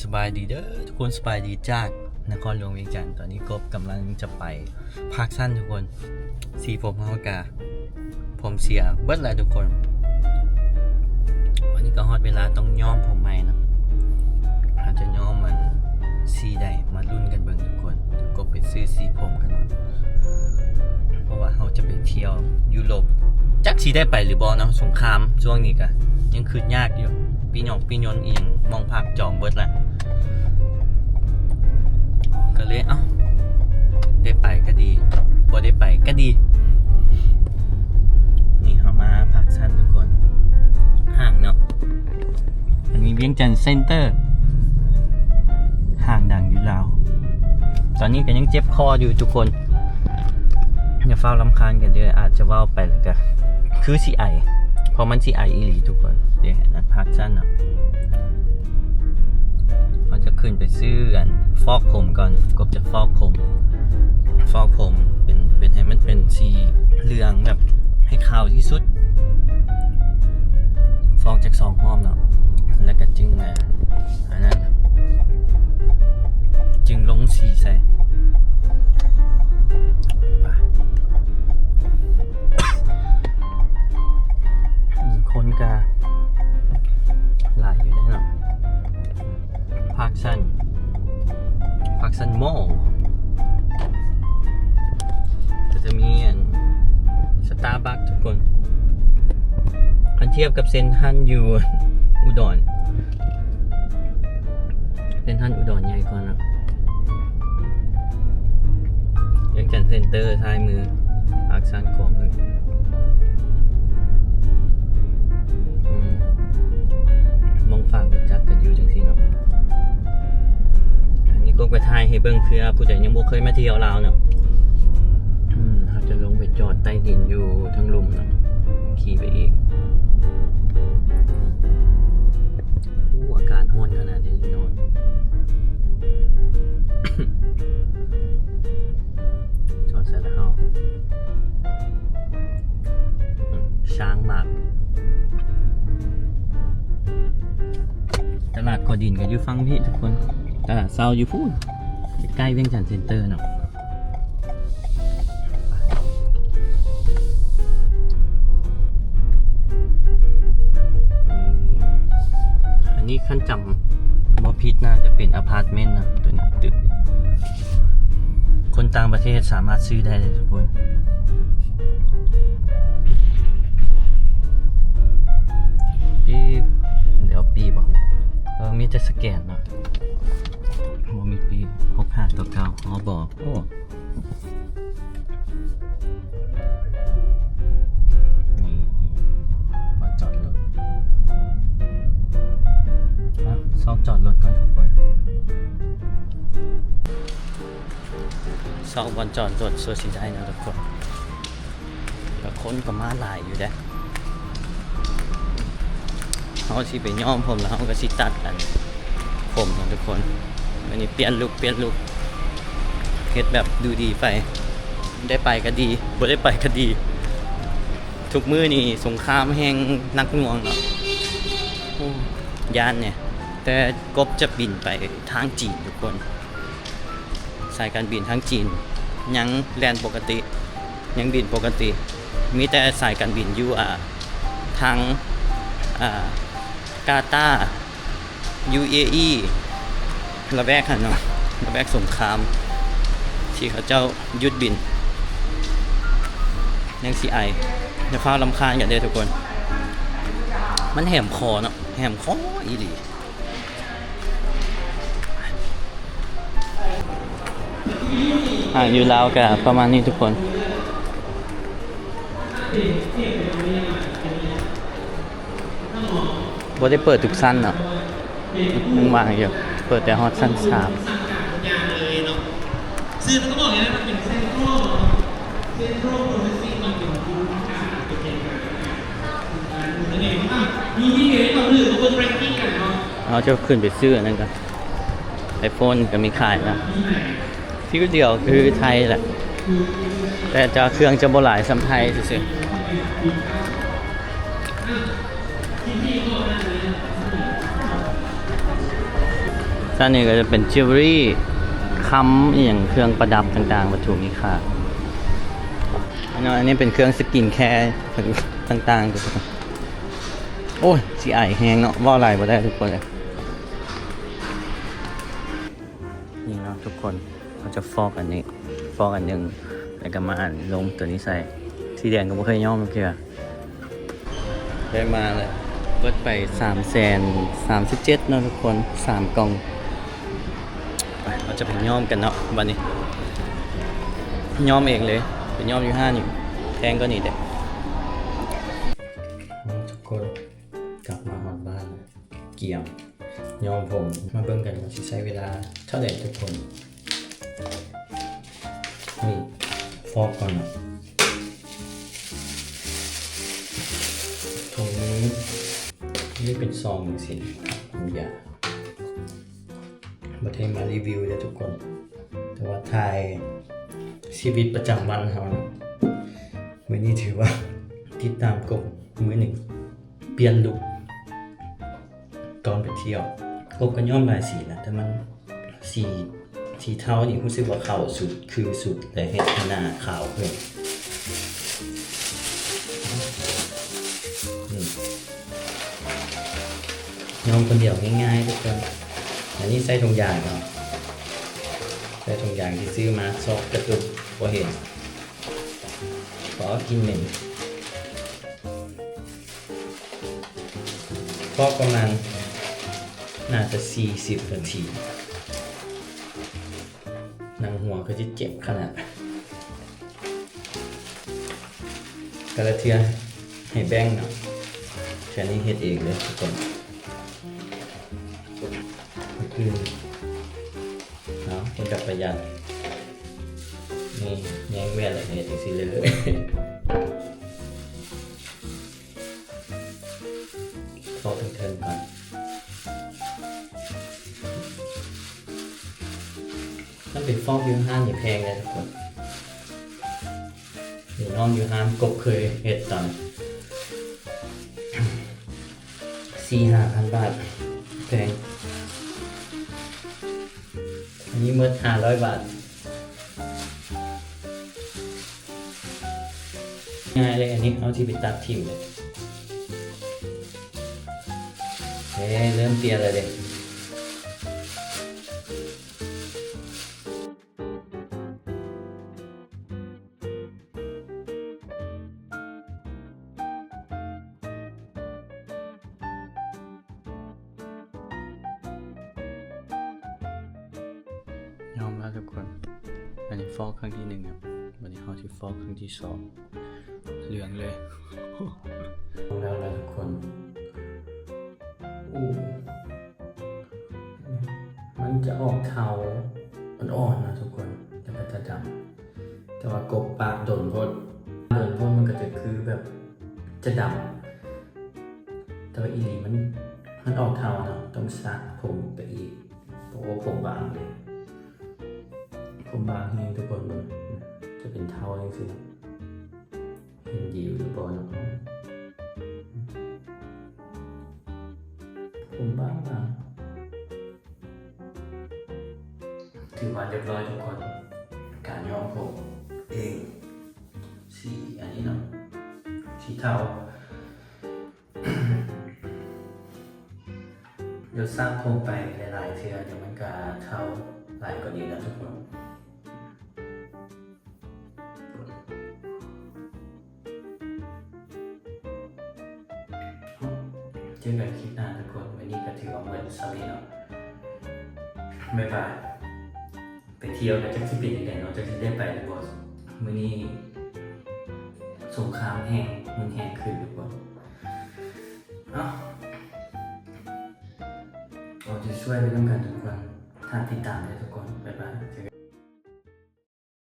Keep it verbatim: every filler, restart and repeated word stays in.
สบายดีเด้อทุกคน สบายดีจากนครหลวงเวียงจันทน์ ตอนนี้กบกำลังจะไปพาร์คซันทุกคน สีผมเฮากะ ผมเสียเบิดแล้วทุกคน วันนี้ก็ฮอดเวลาต้องย้อมผมใหม่เนาะ อาจจะย้อมมันสีใดมาลุ้นกันเบิ่งทุกคน กบไปซื้อสีผมกันเนาะ เพราะว่าเฮาจะไปเที่ยวยุโรป จักสิได้ไปหรือบ่เนาะ สงครามช่วงนี้กะยังคิดยากอยู่ ปีหยอกปียนอีหยัง หม่องพักจองเบิดละ ก็เลย เอ้า ได้ไปก็ดี บ่ได้ไปก็ดี นี่เฮามาพาร์คซันทุกคน ห้างเนาะ อันนี้เวียงจันทน์เซ็นเตอร์ ห้างดังอยู่ลาว ตอนนี้ก็ยังเจ็บคออยู่ทุกคน อย่าฟ้าวรำคาญกันเด้อ อาจจะเว้าไปแล้วก็ คือสิไอ เพราะมันสิไออีหลีทุกคน เดี๋ยวนะ พาร์คซันเนาะ เขาจะขึ้นไปซื้อกัน ฟอกผมก่อน กบจะฟอกผม ฟอกผมเป็น เป็นให้มันเป็นสีเหลืองแบบให้ขาวที่สุด ฟอกจากสองรอบเนาะ แล้วก็จึงมา อันนั้น จึงลงสีใส่ ไป อืม คนกะหลายอยู่เด้เนาะ พาร์คซัน พาร์คซันมอลล์ ก็จะมีอัน สตาร์บัคทุกคน คันเทียบกับเซ็นทรัลอยู่อุดร เซ็นทรัลอุดรใหญ่กว่าเนาะ เวียงจันทน์เซ็นเตอร์ซ้ายมือ พาร์คซันขวามือ อืม มองฝั่งก็จักกันอยู่จังซี่เนาะ อันนี้ก็ไปถ่ายให้เบิ่งเพื่อผู้ใดยังบ่เคยมาเที่ยวลาวเนาะ อืม เราจะลงไปจอดใต้ดินอยู่ทางลุ่มเนาะ ขี่ไปอีก อู้ อากาศร้อนขนาดนี้นอน จอดเสร็จแล้ว อืม ช้างมาก ตลาดกอดินก็อยู่ฝั่งพี้ทุกคน ตลาดเช้าอยู่พู้น ใกล้เวียงจันทน์เซ็นเตอร์เนาะ อันนี้คันจำบ่ผิดน่าจะเป็นอพาร์ตเมนต์นะ ตัวนี้ ตึกนี้ คนต่างประเทศสามารถซื้อได้เลยทุกคน ปี๊บ เดี๋ยวปี๊บบอก เออ มีแต่สแกนเนาะ บ่มีปี๊บ หกห้าต่อเก้า อ๋อ บอก โอ้ นี่ มาจอดรถ อ่ะ ซอกจอดรถก่อนทุกคน ซอกบ่อนจอดรถ ส่วนสิได้นะทุกคน แต่คนก็มาหลายอยู่เด้ เฮาสิไปย้อมผมแล้วเฮาก็สิตัดอัน ผมนะทุกคน อันนี้เปลี่ยนลุค เปลี่ยนลุค เฮ็ดแบบดูดีไป ได้ไปก็ดี บ่ได้ไปก็ดี ทุกมื้อนี่สงครามแฮงหนักหน่วงเนาะ โอ้ ย้านเนี่ย แต่กบจะบินไปทางจีนทุกคน สายการบินทางจีน ยังแล่นปกติ ยังบินปกติ มีแต่สายการบินอยู่ อ่า ทาง อ่า กาตาร์ ยูเออี ละแวกหั่นเนาะ ละแวกสงคราม ที่เขาเจ้าหยุดบิน ยังสิไอ อย่าฟ้าวรำคาญกันเด้อทุกคน มันแหมคอเนาะ แหมคออีหลี อ่า อยู่ลาวก็ประมาณนี้ทุกคน บ่ได้เปิดทุกชั้นเนาะ ยังว่างอยู่ เปิดแต่ฮอดชั้นสาม ซึ่งเขาบอกเลยนะมันเป็นเซ็นทรัลเนาะ เซ็นทรัลโปรเซสซิ่งมันเป็นที่ทำการเป็นเองนั่นเอง อ่ะ มีที่เดียวที่เราถือมาบนแร็งกิ้งกันเนาะ เราจะขึ้นไปซื้ออันนั้นกัน ไอโฟนก็มีขายนะ ที่เดียวคือไทยแหละ แต่จะเครื่องจะบ่หลายส่ำไทยซื่อๆ ที่พี่ก็นั่นเลย ด้านนี้ก็จะเป็นจิวเวลรี่ คำอหย่างเครื่องประดับต่างๆ วัตถุมีค่า อันนี้ อันนี้เป็นเครื่องสกินแคร์ต่างๆ โอ้ยสิไอแฮงเนาะ เว้าหลายบ่ได้ทุกคนเลย นี่เนาะทุกคน เขาจะฟอกอันนี้ ฟอกอันหนึ่ง แล้วก็มาอันลงตัวนี้ใส่ สีแดงก็บ่เคยย้อมเทื่อ ได้มาแล้ว เบิดไปสามแสนสามสิบเจ็ดเนาะทุกคน สามกล่อง ไป เราจะไปย้อมกันเนาะ บัดนี้ ย้อมเองเลย ไปย้อมอยู่ห้างอยู่ แพงกว่านี้เด้อ ทุกคน กลับมาฮอดบ้านแล้ว เกียม ย้อมผม มาเบิ่งกันว่าสิใช้เวลาเท่าใดทุกคน นี่ ฟอกก่อนเนาะ ถุงนี้ นี่เป็นซองจังซี้ ถุงยา บ่ได้มารีวิวเด้อทุกคน แต่ว่าถ่ายชีวิตประจำวันเฮานะ มื้อนี้ถือว่าติดตามกบมื้อหนึ่ง เปลี่ยนลุค ตอนไปเที่ยว กบก็ย้อมหลายสีนะ แต่มันสี สีเทานี่รู้สึกว่าเข้าสุด คือสุด แต่เฮ็ดให้หน้าขาวขึ้น อืม ย้อมคนเดียวง่ายๆทุกคน อันนี้ใส่ถุงยางเนาะ ใส่ถุงยางที่ซื้อมา ซอกกระตุกบ่เห็น ขอกินหนึ่ง ฟอกประมาณ น่าจะสี่สิบนาที หนังหัวก็จะเจ็บขนาด แต่ละเทื่อให้แบ่งเนาะ เทื่อนี้เฮ็ดเองเลยทุกคน ก็คือ เนาะ เป็นแบบประหยัด นี่ แยงแว่นอะไรเนี่ยจังซี่เลย ฟอกเทิงๆก่อน มันเป็นฟอกอยู่ห้างนี่แพงเลยทุกคน นี่น้องอยู่ห้างกบเคยเฮ็ดตอน สี่ห้าพันบาท แพง อันนี้เมิดห้าร้อยบาท ง่ายเลย อันนี้เอาที่ไปตัดถิ่มเลย เฮ้ย เริ่มเปียกเลยเด็ก ยอมแล้วทุกคน อันนี้ฟอกครั้งที่หนึ่งครับ วันนี้เขาที่ฟอกครั้งที่สอง เหลืองเลย แล้วนะทุกคน อู้ มันจะออกเทาอ่อนๆนะทุกคน แต่ก็จะดำ แต่ว่ากบปากโดนโพด โดนโพดมันก็จะคือแบบจะดำ แต่ว่าอีหลีมัน มันออกเทาเนาะ ต้องสระผมไปอีก เพราะว่าผมบางเลย ผมบางแฮงทุกคน มันจะเป็นเทาจังซี่ เห็นดีอยู่หรือเปล่าเนาะ ผมบางๆ ถือว่าเรียบร้อยทุกคน การย้อมผมเอง สีอันนี้เนาะ สีเทา เดี๋ยวสระผมไปหลายๆเทื่อ เดี๋ยวมันก็เทาหลายกว่านี้แล้วทุกคน เจอกันคลิปหน้าทุกคน วันนี้ก็ถือว่าเมิดส่ำนี้เนาะ บ๊ายบาย ไปเที่ยวก็จักสิเป็นจั่งใดเนาะ จักสิได้ไปหรือบ่ มื้อนี้สงครามแฮ่งรุนแรงขึ้นทุกคน เอ้า เอาใจช่วยไปนำกันทุกคน ฝากติดตามด้วยทุกคน บ๊ายบาย เจอกัน